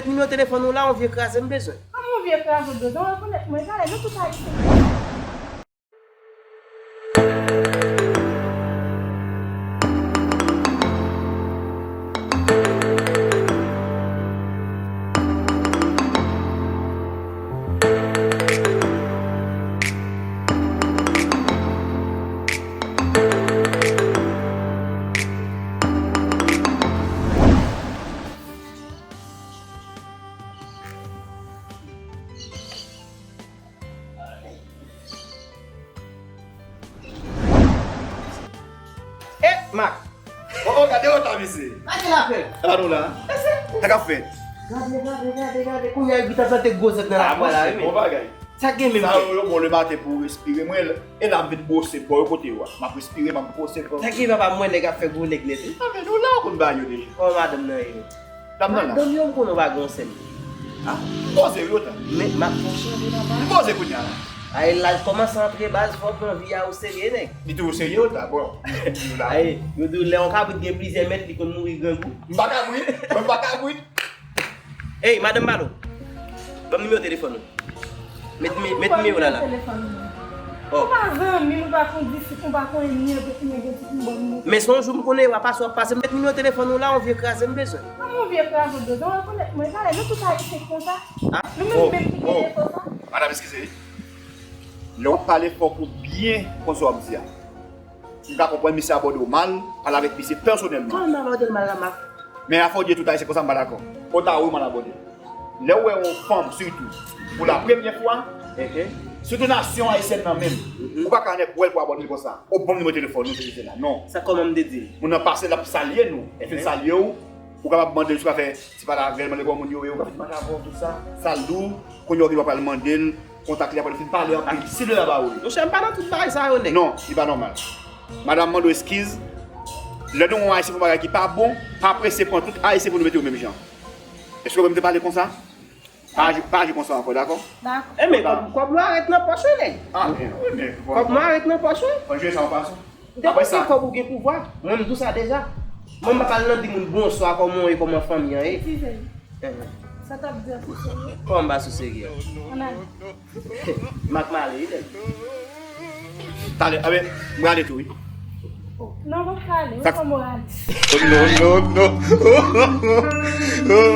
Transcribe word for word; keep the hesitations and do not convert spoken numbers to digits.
Nimewo telefòn ou la, yon vye kraze m bezwen. Kòman yon vye kraze w bezwen? Ou rekonèt mwen, talè, nou tout Ayisyen. E, Mak! O, o, gade wota, mesye! Gade lapè! Ala nou la! Sa k ap fèt? Gade, gade, gade, gade! Kounye a, epi ta plante gwo zèb nan lakou la, wi, men. Bon bagay. Sa gen menm? Sa yo, yo bon le maten pou w respire. Mwen, e la m vin bwose bò yo kote yo a. M ap respire, m ap bwose bò. Sa gen papa mwen nèg ap fè gwo nèg nèt, wi. A, men nou la, ou konn bagay yo deja. Kòman madanm nan ye? Dam nan la. Madanm yo, m konnen w pa gen yon sèl. A, m poze wi, otan. Men, m ap fè w chanje, papa. M poze kounye a la. Ay, laj kòmanse antre baz, fò w pran vi a o serye, nèg. Li toujou serye, otan, bon. Ay, yo di w lè yon kabrit gen plizyè mèt, li konn mouri grangou. M pa kabrit, mwen m pa kabrit. Ey, madanm Balo, ban m nimewo telefòn ou. Met, met nimewo la la. Telefòn mwen. Oh. Ou pa zanmi m, ou pa kondisip, ou pa konn nèg, ou nèg, ou bon moun. Men se yon jou m konnen w ap pase, w ap pase. Met nimewo telefòn ou la, yon vye kraze m bezwen. Kòman yon vye kraze w bezwen? Ou rekonèt mwen, talè, nou tout Ayisyen konsa. Ah. Nou menm, oh, menm ki gen defo sa. Madanm, eskize. Lè w ap pale, fòk ou byen konn sa w ap di a. M ka konprann misye abòde w mal, pale avèk misye pèsonèlman. Kòman m abòde l mal la, Mak? Men afè w di tout Ayisyen konsa, m pa dakò. Otan, wi, m al abòde l. Lè w wè yon fanm, sitou, pou la premyè fwa, sitou nasyon ayisyèn nan menm, ou pa ka nèk wè l pou abòde l konsa. O, ban m nimewo telefòn ou, se la. Non. Sa kòman m te di l? Moun nan pase, l ap salye nou. Li fin salye w, ou kapab mande l si w ka fè ti pale avè l, mande kòman moun yo ye, ou ka fin pale avè w, tout sa. Sa l di w, kounye a w gen dwa pral mande l, kontak li apre nou fin pale anpil. Si lè a ba ou li. Monchè, m pa nan tout bagay sa yo, nèg. Non, li pa nòmal. Madanm mande w eskiz. Lè nou wè yon Ayisyen fè yon bagay ki pa bon, pa prese pran tout Ayisyen pou nou mete yo menm jan. Èske w menm te pale konsa? Pa aji, pa aji konsa ankò, dakò? Dakò. E men, kòb, kòb mwen a ret nan pòch ou, nèg. A, men, wi, men, bon. Kòb mwen a ret nan pòch ou. Ann jwe sa yon fason. Depi se kòb ou gen pouvwa. Mwen, m di w sa deja. Mwen, m pa pral nan di moun bonswa, kòman w ye, kòman fanmi an ye. Eskize m. Sa t ap di a sou serye? Kòman m pa sou serye? Ann ale. Mak m ale, wi, nèg. Talè, a ben, m prale tou, wi. Non, m ap prale, wi, kòman w ale? Non, non, non.